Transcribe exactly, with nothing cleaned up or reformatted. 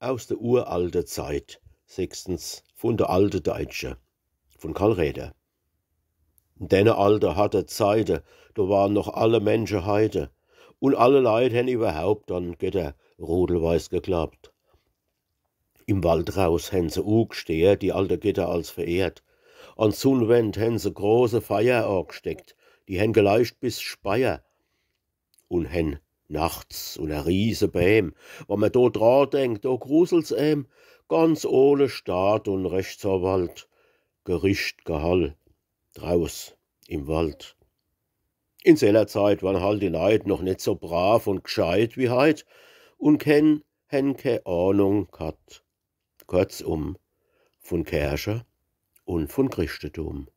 aus de uralte Zeit, sechstens vun de alte Deitsche, vun Karl Räder. In denne alte harte Zeite, do waren noch alle Mensche Heide, un alle Leit hen iwwerhaupt an Getter rodelweis geglaabt. Im Wald raus hen se ugesteert, die alte Getter als verehrt. An Sunnwend hen se große Feier agesteckt, die hen geleicht bis Speier. Un hen nachts unner Riesebäm, wann mer do dra denkt, do gruselt's em, ganz ohne Staat un Rechtsanwalt, Gericht gehall, draus im Wald. In seller Zeit waren halt die Leit noch net so brav un gscheit wie heit un ken, hen ke Ahnung ghat. Kurzum, vun Kerche un vun Christetum.